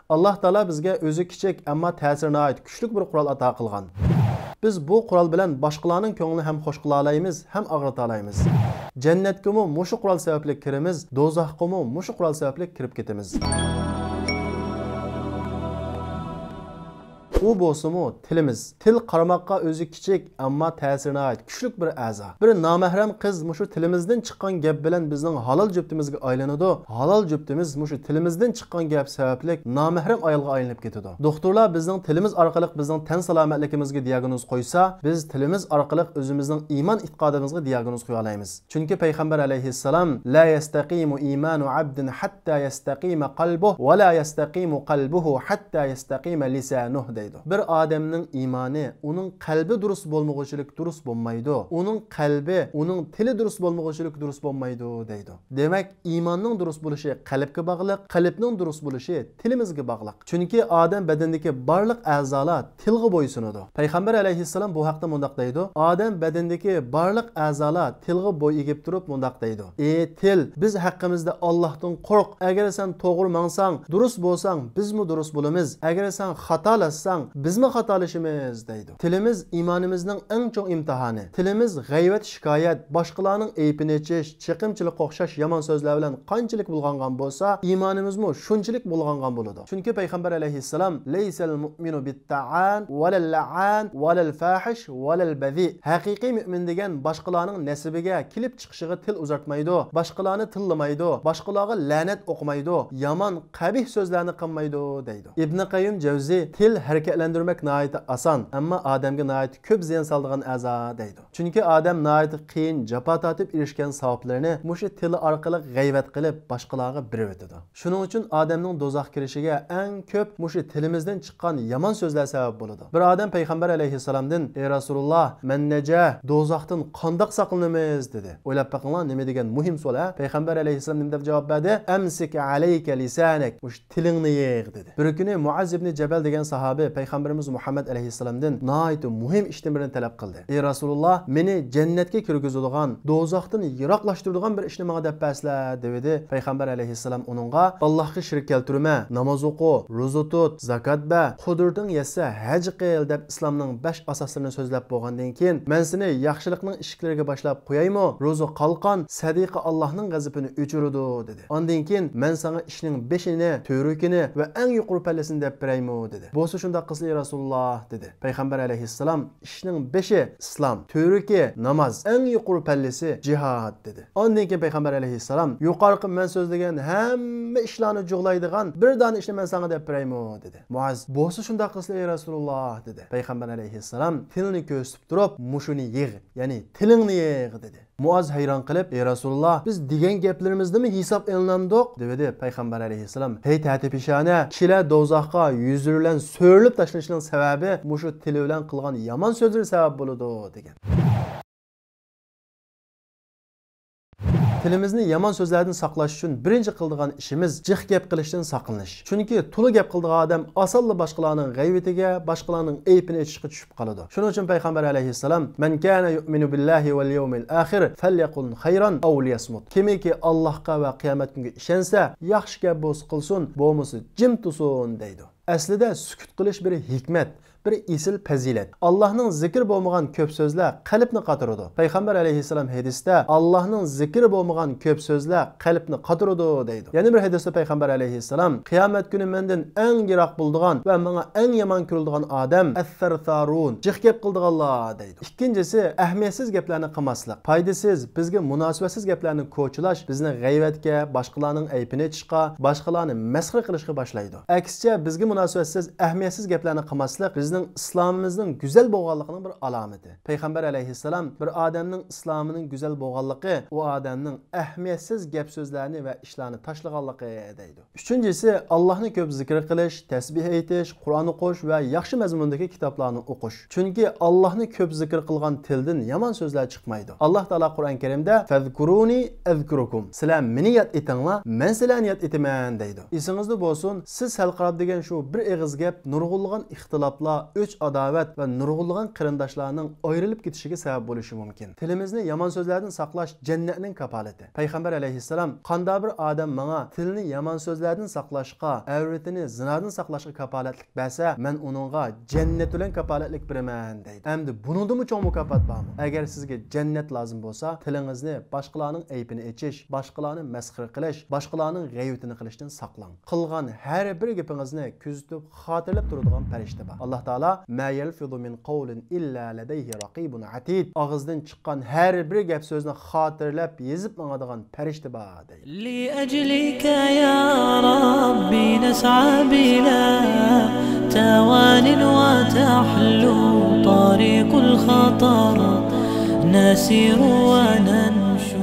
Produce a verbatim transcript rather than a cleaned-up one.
ئاللاھ تائالا بىزگە ئۆزى كىچىك، ئەمما تەسىرى ناھايىتى كۈچلۈك بىر قورال ئاتا قىلغان. بىز بۇ قورال بىلەن باشقىلارنىڭ كۆڭلىنى ھەم خوش قىلالايمىز، ھەم ئاغرىتالايمىز. جەننەتكىمۇ مۇشۇ قورال سەۋەبلىك كىرىمىز، دوزاخقىمۇ مۇشۇ قورال سەۋەبلىك كىرىپ كېتىمىز. ئۇ بولسىمۇ تىلىمىز. تىل قارىماققا ئۆزى كىچىك، ئەمما تەسىرى ناھايىتى كۈچلۈك بىر ئەزا. بىر نامەھرەم قىز مۇشۇ تىلىمىزدىن چىققان گەپ بىلەن بىزنىڭ ھالال جۈپتىمىزگە ئايلىنىدۇ. ھالال جۈپتىمىز مۇشۇ تىلىمىزدىن چىققان گەپ سەۋەبلىك نامەھرەم ئايالغا ئايلىنىپ كېتىدۇ. دوختۇرلار بىزنىڭ تىلىمىز ئارقىلىق بىزنىڭ تەن سالامەتلىكىمىزگە دىئاگنوز قويسا، بىز تىلىمىز ئارقىلىق ئۆزىمىزنىڭ ئىمان ئېتىقادىمىزغا دىئاگنوز قويالايمىز. چۈنكى پەيغەمبەر ئەلەيھىسسالام، لا يستقيم إيمان عبد حتى يستقيم قلبه ولا يستقيم قلبه حتى يستقيم لسانه دەيدۇ. بىر ئادەمنىڭ ئىمانى ئۇنىڭ قەلبى دۇرۇس بولمىغۇچىلىك دۇرۇس بولمايدۇ. ئۇنىڭ قەلبى، ئۇنىڭ تىلى دۇرۇس بولمىغۇچىلىك دۇرۇس بولمايدۇ دەيدۇ. دېمەك، ئىماننىڭ دۇرۇس بولۇشى قەلبكە باغلىق، قەلبنىڭ دۇرۇس بولۇشى تىلىمىزگە باغلىق. چۈنكى ئادەم بەدىنىدىكى بارلىق ئەزالار تىلغا بويسۇنىدۇ. پەيغەمبەر ئەلەيھىسسالام بۇ ھەقتە مۇنداق دەيدۇ، ئادەم بەدىنىدىكى بارلىق ئەزالار تىلغا بوي ئېگىپ تۇرۇپ مۇنداق دەيدۇ، ئى تىل، بىز ھەققىمىزدە ئاللاھتىن قورق، ئەگەر سەن توغرا ماڭساڭ، دۇرۇس بولساڭ، بىزمۇ دۇرۇس بولىمىز، ئەگەر سەن خاتالاشساڭ، بىزمۇ خاتالىشىمىز دەيدۇ. تىلىمىز ئىمانىمىزنىڭ ئەڭ چوڭ ئىمتىھانى. تىلىمىز غەيۋەت، شىكايەت، باشقىلارنىڭ ئەيىبىنى ئېچىش، چېقىمچىلىققا ئوخشاش يامان سۆزلەر بىلەن قانچىلىك بۇلغانغان بولسا، ئىمانىمىزمۇ شۇنچىلىك بۇلغانغان بولىدۇ. چۈنكى پەيغەمبەر ئەلەيھىسسالام، ليس المؤمن بالطعان ولا اللعان ولا الفاحش ولا البذيء. ھەقىقىي مۆمىن دېگەن باشقىلارنىڭ نەسىبىگە كېلىپ چىقىشىغا تىل ئۇزارتمايدۇ، باشقىلارنى تىللىمايدۇ، باشقىلارغا لەنەت ئوقۇمايدۇ، يامان، قەبىھ سۆزلەرنى قىلمايدۇ دەيدۇ. ئىبنى قەييىم جەۋزى، تىل ھەرىكەتلەندۈرمەك ناھايىتى ئاسان، ئەمما ئادەمگە ناھايىتى كۆپ زىيان سالىدىغان ئەزا دەيدۇ. چۈنكى ئادەم ناھايىتى قىيىن، جاپا تارتىپ ئېرىشكەن ساۋابلىرىنى مۇشۇ تىلى ئارقىلىق غەيۋەت قىلىپ، باشقىلارغا بېرىۋېتىدۇ. شۇنىڭ ئۈچۈن ئادەمنىڭ دوزاخقا كىرىشىگە ئەڭ كۆپ مۇشۇ تىلىمىزدىن چىققان يامان سۆزلەر سەۋەب بولىدۇ. بىر ئادەم پەيغەمبەر ئەلەيھىسسالامدىن، ئى رەسۇلۇللاھ، مەن نەجا، دوزاختىن قانداق ساقلىنىمىز؟ دېدى. ئويلاپ بېقىڭلار، نېمە دېگەن مۇھىم سوئال، ھە؟ پەيغەمبەر ئەلەيھىسسالام نېمە دەپ جاۋاب بەردى؟ ئەمسىك ئەلەيكە لىسانەك، مۇشۇ تىلىڭنى يىغ، دېدى. بىر كۈنى مۇئاز ئىبنى جەبەل دېگەن ساھابە پەيغەمبىرىمىز مۇھەممەد ئەلەيھىسسالامدىن ناھايىتى مۇھىم ئىشتىن بىرنى تەلەپ قىلدى. ئى رەسۇلۇللاھ، مېنى جەننەتكە كىرگۈزىدىغان، دوزاختىن يىراقلاشتۇرىدىغان بىر ئىشنى ماڭا دەپ بەرسىلە، دېۋىدى. پەيغەمبەر ئەلەيھىسسالام ئۇنىڭغا، ئاللاھقا شېرىك كەلتۈرمە، ناماز ئوقۇ، روزا تۇت، زاكات بەر، قۇدرىتىڭ يەتسە ھەج قىل، دەپ ئىسلامنىڭ بەش ئاساسلىرىنى سۆزلەپ بولغاندىن كېيىن، مەن سېنى ياخشىلىقنىڭ ئىشىكلىرىگە باشلاپ قويايمۇ؟ روزا، قالقان، سەدىقە ئاللاھنىڭ غەزىپىنى ئۆچۈرىدۇ، دېدى. ئاندىن كېيىن، مەن ساڭا ئىشنىڭ بېشىنى، تۈۋرۈكىنى ۋە ئەڭ يۇقىرى پەللىسىنى دەپ بېرەيمۇ؟ دېدى. بولسا شۇنداق قىلسىلە، ئى رەسۇلۇللاھ، دېدى. پەيغەمبەر ئەلەيھىسسالام، ئىشنىڭ بېشى ئىسلام، تۈۋرۈكى ناماز، ئەڭ يۇقىرى پەللىسى جىھاد، دېدى. ئاندىن كېيىن پەيغەمبەر ئەلەيھىسسالام، يۇقارقى مەن سۆزلىگەن ھەممە ئىشلارنى جۇغلايدىغان بىر دانە ئىشنى مەن ساڭا دەپ بېرەيمۇ؟ دېدى. مۇئاز، بولسا شۇنداق قىلسىلە، ئى رەسۇلۇللاھ، دېدى. پەيغەمبەر ئەلەيھىسسالام تىلىنى كۆرسىتىپ تۇرۇپ، مۇشۇنى يىغ، يەنى تىلىڭنى يىغ، دېدى. مۇئاز ھەيران قېلىپ، ئى رەسۇلۇللاھ، بىز دېگەن گەپلىرىمىزدىنمۇ ھېساب ئېلىنامدۇق؟ دېۋىدى. پەيغەمبەر ئەلەيھىسسالام، ھەي تەتە پېشانە، كىشىلەر دوزاخقا يۈزلىرى بىلەن سۆرىلىپ تاشلىنىشىنىڭ سەۋەبى مۇشۇ تىلى بىلەن قىلغان يامان سۆزلىرى سەۋەب بولىدۇ، دېگەن. تىلىمىزنى يامان سۆزلەردىن ساقلاش ئۈچۈن بىرىنچى قىلىدىغان ئىشىمىز جىق گەپ قىلىشتىن ساقلىنىش. چۈنكى تولا گەپ قىلىدىغان ئادەم ئاسانلا باشقىلارنىڭ غەيۋىتىگە، باشقىلارنىڭ ئەيىبىنى ئېچىشقا چۈشۈپ قالىدۇ. شۇنىڭ ئۈچۈن پەيغەمبەر ئەلەيھىسسالام، مەن كانە يۇئمىنۇ بىللاھى ۋەل يەۋمىل ئاخىر فەليەقۇل خەيرەن ئەۋ لىيەسمۇت. كىمكى ئاللاھقا ۋە قىيامەت كۈنىگە ئىشەنسە، ياخشى گەپ بولسا قىلسۇن، بولمىسا جىم تۇرسۇن، دەيدۇ. ئەسلىدە سۈكۈت قىلىش بىر ھېكمەت، بىر ئېسىل پەزىلەت. ئاللاھنىڭ زىكرى بولمىغان كۆپ سۆزلەر قەلبنى قاتۇرىدۇ. پەيغەمبەر ئەلەيھىسسالام ھەدىستە، ئاللاھنىڭ زىكرى بولمىغان كۆپ سۆزلەر قەلبنى قاتۇرىدۇ، دەيدۇ. يەنە بىر ھەدىستە پەيغەمبەر ئەلەيھىسسالام، قىيامەت كۈنى مەندىن ئەڭ يىراق بولىدىغان ۋە ماڭا ئەڭ يامان كۆرۈلىدىغان ئادەم ئەسسەرسارۇن، جىق گەپ قىلىدىغانلار، دەيدۇ. ئىككىنچىسى، ئەھمىيەتسىز گەپلەرنى قىلماسلىق. پايدىسىز، بىزگە مۇناسىۋەتسىز گەپلەرنى كوچىلاش بىزنى غەيۋەتكە، باشقىلارنىڭ ئەيىبىنى ئېچىشقا، باشقىلارنى مەسخىرە قىلىشقا باشلايدۇ. ئەكسىچە، بىزگە مۇناسىۋەتسىز، ئەھمىيەتسىز گەپلەرنى قىلماسلىق بىزنىڭ ئىسلامىمىزنىڭ گۈزەل بولغانلىقىنىڭ بىر ئالامىتى. پەيغەمبەر ئەلەيھىسسالام، بىر ئادەمنىڭ ئىسلامىنىڭ گۈزەل بولغانلىقى ئۇ ئادەمنىڭ ئەھمىيەتسىز گەپ-سۆزلەرنى ۋە ئىشلارنى تاشلىغانلىقى، دەيدۇ. ئۈچىنچىسى، ئاللاھنى كۆپ زىكىر قىلىش، تەسبىھ ئېيتىش، قۇرئان ئوقۇش ۋە ياخشى مەزمۇندىكى كىتابلارنى ئوقۇش. چۈنكى ئاللاھنى كۆپ زىكىر قىلغان تىلدىن يامان سۆزلەر چىقمايدۇ. ئاللاھ تائالا قۇرئان كەرىمدە، فەزكۇرۇنى ئەزكۇركۇم، سىلەر مېنى ياد ئېتىڭلار، مەن سىلەرنى ياد ئېتىمەن، دەيدۇ. ئېسىڭىزدە بولسۇن، سىز سەل قاراپ دېگەن شۇ بىر ئېغىز گەپ نۇرغۇنلىغان ئىختىلاپلار، ئۆچ-ئاداۋەت ۋە نۇرغۇنلىغان قېرىنداشلارنىڭ ئايرىلىپ كېتىشىگە سەۋەب بولۇشى مۇمكىن. تىلىمىزنى يامان سۆزلەردىن ساقلاش جەننەتنىڭ كاپالىتى. پەيغەمبەر ئەلەيھىسسالام، «قانداق بىر ئادەم ماڭا تىلىنى يامان سۆزلەردىن ساقلاشقا، ئەۋرىتىنى زىنادىن ساقلاشقا كاپالەتلىك بەرسە، مەن ئۇنىڭغا جەننەت بىلەن كاپالەتلىك بېرىمەن» دەيدۇ. ئەمدى بۇنىڭدىنمۇ چوڭ مۇكاپات بارمۇ؟ ئەگەر سىزگە جەننەت لازىم بولسا، تىلىڭىزنى باشقىلارنىڭ ئەيىبىنى ئېچىش، باشقىلارنى مەسخىرە قىلىش، باشقىلارنىڭ غەيۋىتىنى قىلىشتىن ساقلاڭ. قىلغان ھەر بىر گېپىڭىزنى كۆزىتىپ، خاتىرىلەپ تۇرىدىغان پەرىشتە بار. ئاللاھ تائالا، «ما يەلفىزۇ مىن قەۋلىن ئىللا لەدەيھى رەقىبۇن ئەتىد»، ئاغزىدىن چىققان ھەر بىر گەپ سۆزنى خاتىرىلەپ، يېزىپ ماڭىدىغان پەرىشتە بار دەيدۇ. لأجلك يا ربي نسعى بلا توان وتحلو طريق الخطر نسير وننشد